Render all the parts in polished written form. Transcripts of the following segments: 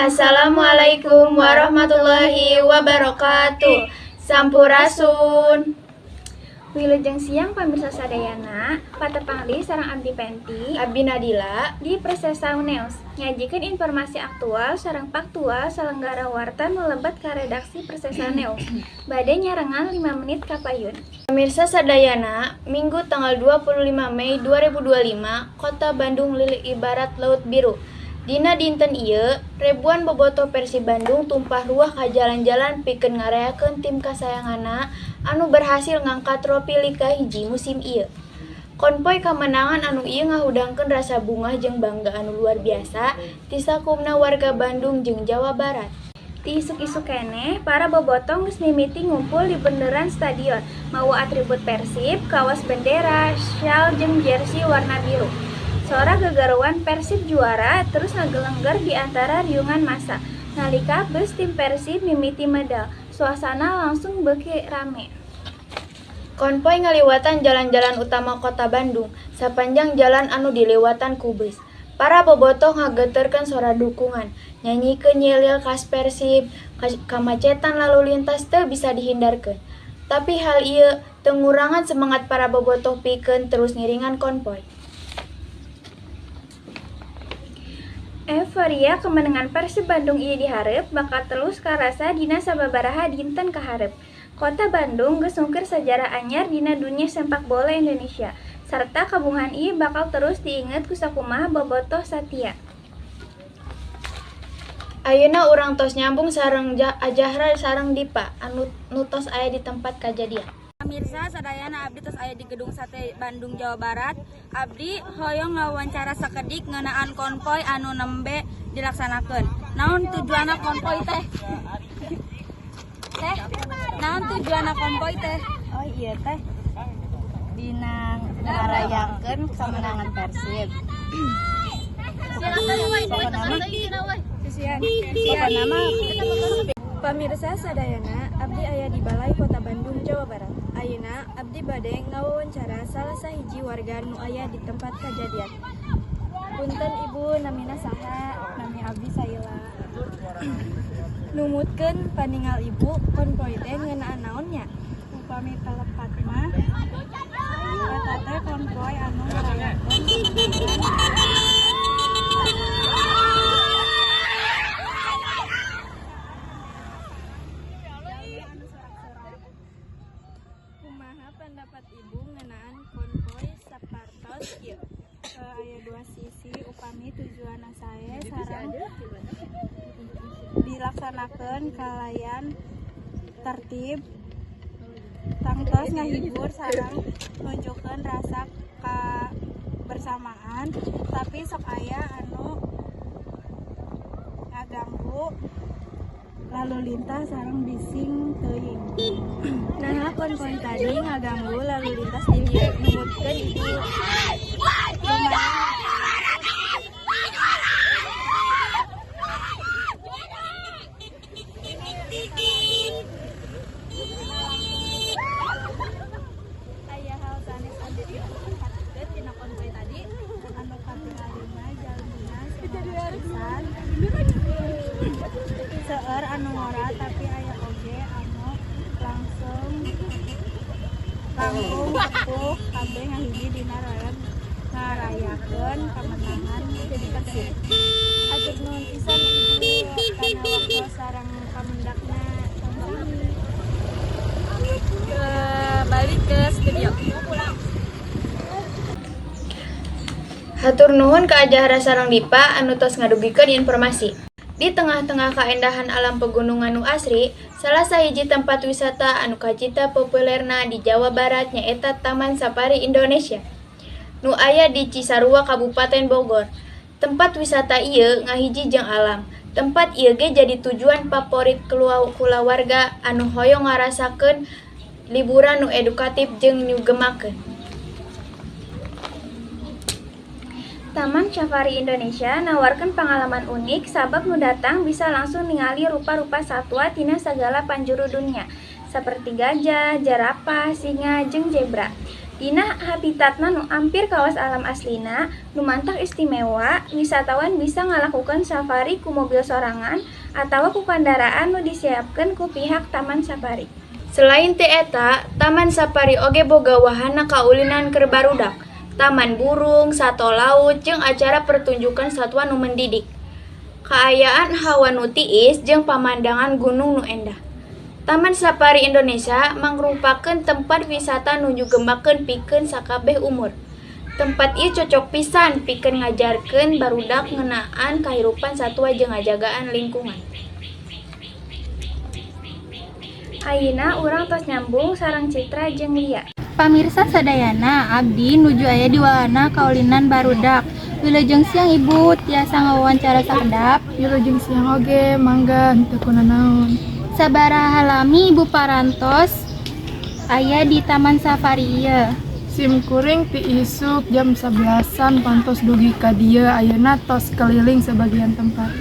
Assalamualaikum warahmatullahi wabarakatuh. Sampurasun. Wilujeng siang pamirsa sadayana, patepang deui sareng abdi Penti, Abdi Nadila di Presesa News. Nyajikeun informasi aktual sareng faktual salenggara warta nu lebet ka redaksi Presesa News. Bade nyarengan 5 menit kapayun. Pemirsa sadayana, Minggu tanggal 25 Mei 2025, Kota Bandung leuleuk ibarat laut biru. Dina dinten ieu, ribuan bobotoh Persib Bandung tumpah ruah ka jalan-jalan pikeun ngarayakeun tim kasayanganna anu berhasil ngangkat trofi Liga 1 musim ieu. Konvoi kamenangan anu ieu ngahudangkeun rasa bungah jeung bangga anu luar biasa ti sakumna warga Bandung jeung Jawa Barat. Ti isuk-isuk keneh, para bobotoh geus mimiti ngumpul di bunderan stadion, mawa atribut Persib, kawas bendera, syal jeung jersey warna biru. Sora gegaruan Persib juara terus ngagelengger di antara riungan massa. Nalika bus tim Persib mimiti medal, suasana langsung beuki rame. Konvoi ngaliwatan jalan-jalan utama Kota Bandung, sapanjang jalan anu diliwatan ku bus. Para bobotoh ngageterkeun sora dukungan, nyanyikeun yel-yel khas Persib, kamacetan lalu lintas teu bisa dihindarkeun. Tapi hal ieu teu ngurangan semangat para bobotoh pikeun terus ngiringan konvoi. Euforia kemenangan Persib Bandung ieu dihareup bakal terus karasa dina sababaraha dinten kaharep. Kota Bandung geus ngukir sajarah anyar dina dunya sepak bola Indonesia, sarta kabungahan ieu bakal terus diinget ku sakumaha bobotoh satia. Ayeuna urang tos nyambung sareng Ajahra sareng Dipa anu nu tos aya di tempat kajadian. Pamirsa sadayana, abdi tos aya di Gedung Sate Bandung, Jawa Barat. Abdi hoyong ngawawancara sakedik ngeunaan konvoi anu nembe dilaksanakeun. Naon tujuanna konvoi teh? Teh, naon tujuanna konvoi teh? Oh iya teh, dina ngarayakeun kemenangan Persib. Pokona mah. Pamirsa sadayana, abdi aya di Balai Kota Bandung, Jawa Barat. Ayeuna abdi bade ngawawancara salah sahiji warga nu aya di tempat kajadian. Punten Ibu, namina saha? Nami abdi Saila. Numutkeun paningal Ibu, konvoi teh ngeunaan naon nya? Upami telepat mah eta teh konvoi anu ngarayakeun kemenangan. Kumaha pendapat Ibu ngeunaan konvoi sapartos ieu? Aya dua sisi, upami tujuanna sae sareng dilaksanakeun kalayan tertib, tangtos ngahibur sareng nunjukkeun rasa kabersamaan, tapi sok aya anu ngaganggu lalu lintas sareng bising teuing. Naha konvoi tadi ngaganggu lalu lintas di dieu? Numutkeun Ibu? Lumayan. Aya hal sanes anu diperhatikeun dina konvoi tadi? Anu katingali mah jalmina semangat pisan, seueur anu ngora, tapi aya oge anu langsung langkung sepuh, kabeh ngahiji dina ngarayakeun kemenangan Persib. Hatur nuhun pisan Ibu kana waktos sareng pamendakna. Sami. Balik ke studio. Hatur nuhun ka Ajahra sareng Dipa anu tos ngadugikeun informasi. Di tengah-tengah kaendahan alam pegunungan nu asri, salah sahiji tempat wisata anu kacita populerna di Jawa Barat nyaeta Taman Safari Indonesia nu aya di Cisarua, Kabupaten Bogor. Tempat wisata ieu ngahiji jeung alam. Tempat ieu ge jadi tujuan favorit kulawarga anu hoyong ngarasakeun liburan nu edukatif jeung nyugemakeun. Taman Safari Indonesia nawarkeun pangalaman unik sabab nu datang bisa langsung ningali rupa-rupa satwa tina sagala panjuru dunya, saperti gajah, jerapah, singa, jeung zebra. Dina habitatna nu ampir kawas alam aslina, nu mantak istimewa, wisatawan bisa ngalakukeun safari ku mobil sorangan atawa ku kandaraan nu disiapkeun ku pihak taman safari. Selain ti eta, Taman Safari oge boga wahana kaulinan keur barudak, taman burung, sato laut, jeung acara pertunjukan satwa nu mendidik. Kaayaan hawa nu tiis jeung pamandangan gunung nu endah. Taman Safari Indonesia mangrupakeun tempat wisata nu nyugemakeun pikeun sakabeh umur. Tempat ieu cocok pisan pikeun ngajarkeun barudak ngeunaan kahirupan satwa jeung ngajagaan lingkungan. Ayeuna urang tos nyambung sareng Citra jeung Lia. Pamirsa sadayana, abdi nuju aya di wahana kaulinan barudak. Wilujeng siang, Ibu, tiasa ngawawancara sakedap? Wilujeng siang oge, mangga, henteu kunanaon. Sabaraha lami Ibu parantos aya di Taman Safari ieu? Sim kuring ti isuk jam 11-an pantos dugi ka dieu, ayeuna tos keliling sebagian tempat.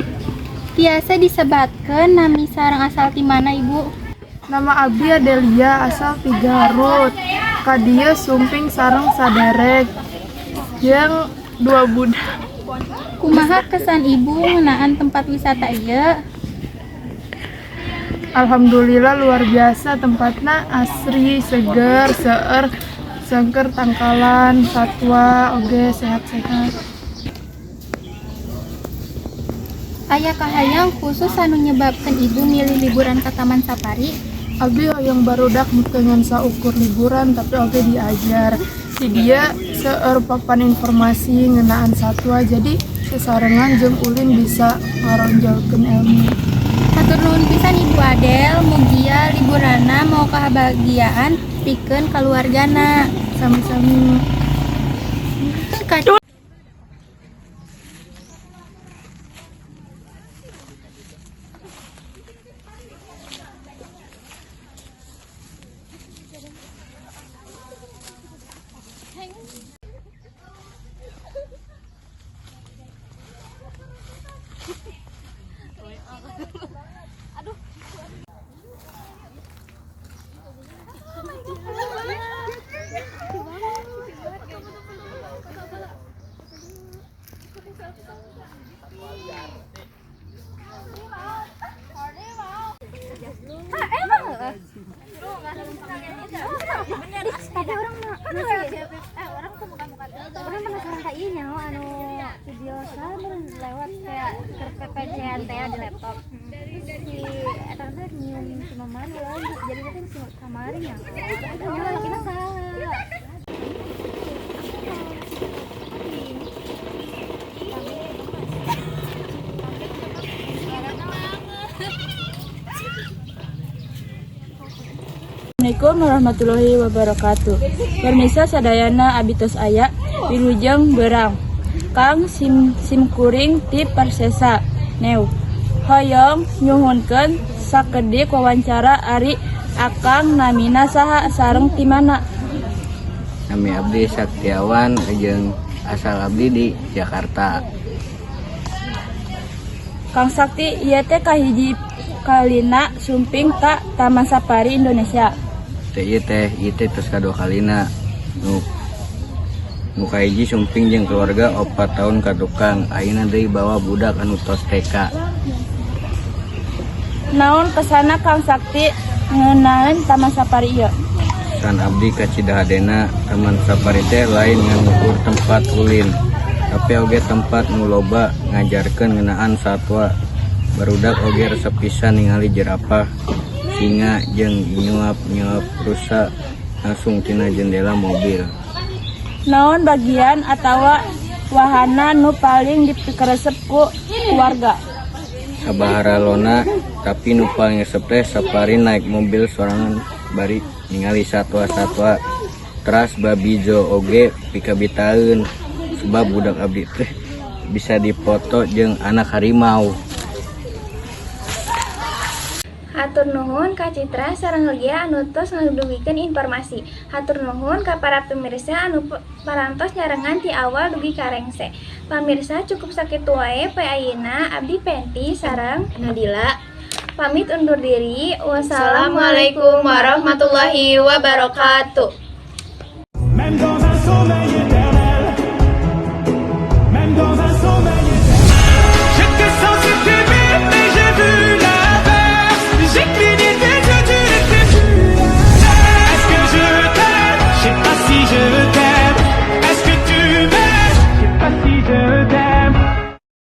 Tiasa disebatkeun nami sareng asal ti mana, Ibu? Nama abdi Adelia, asal ti Garut. Ka dieu sumping sareng saderek jeung dua budak. Kumaha kesan Ibu ngeunaan tempat wisata ieu? Alhamdulillah, luar biasa, tempatna asri, seger, seueur sengker tangkalan, satwa oge sehat-sehat. Aya kahayang khusus anu nyebabkeun Ibu milih liburan ka Taman Safari? Abdi hoyong barudak teu ngan saukur liburan, tapi oge diajar. Di dieu seueur papan informasi ngeunaan satwa, jadi sesarengan jeung ulin bisa ngaronjolkeun ilmu. Hatur nuhun pisan, Ibu Adel, mugia liburanna mawa kabahagiaan pikeun kaluargana. Sami-sami. Ka Tapi urang urang tuh bukan bukan urang penasaran kayak iya nyaho anu video salah lewat kayak ke-PC-an teh di laptop. Terus si eta teh nyium si mama lagi, jadi teh si kamari nya. Nyaho lakina saha? Assalamualaikum warahmatullahi wabarakatuh. Permisa sadayana, abdi tos aya wilujeng berang. Kang, sim simkuring ti Parsesa New. Hoyong nyuhunkeun sakedik wawancara, ari Akang namina saha sareng ti mana? Nami abdi Saktiawan, jeung asal abdi di Jakarta. Kang Sakti, ieu teh kahiji kalina sumping ka Taman Safari Indonesia? Teh, ieu teh, ieu teh tos kadua kalina. Nu nu kahiji sumping jeung keluarga 4 tahun ka tukang, ayeuna deui bawa budak anu tos TK. Naon kesana Kang Sakti ngeunaan Taman Safari ieu? Kesan abdi kacida hadena, Taman Safari teh lain ngan ukur tempat ulin, tapi oge tempat nu loba ngajarkeun ngeunaan satwa. Barudak oge resep pisan ningali jerapah, singa, jeung nyuap-nyuap rusa langsung tina jendela mobil. Naon bagian atawa wahana nu paling dipikeresep ku keluarga? Sabaharalona, tapi nu paling resep teh safari naik mobil sorangan bari ningali satwa-satwa. Teras babi zoo oge pikabitaeun, sebab budak abdi teh bisa dipoto jeung anak harimau. Hatur nuhun ka Citra sareng Lia anu tos ngadugikeun informasi. Hatur nuhun ka para pemirsa anu parantos nyarengan ti awal dugi ka rengse. Pamirsa, cukup sakitu wae poe ayeuna. Abdi Penti sareng Nadila pamit undur diri. Wassalamualaikum warahmatullahi wabarakatuh.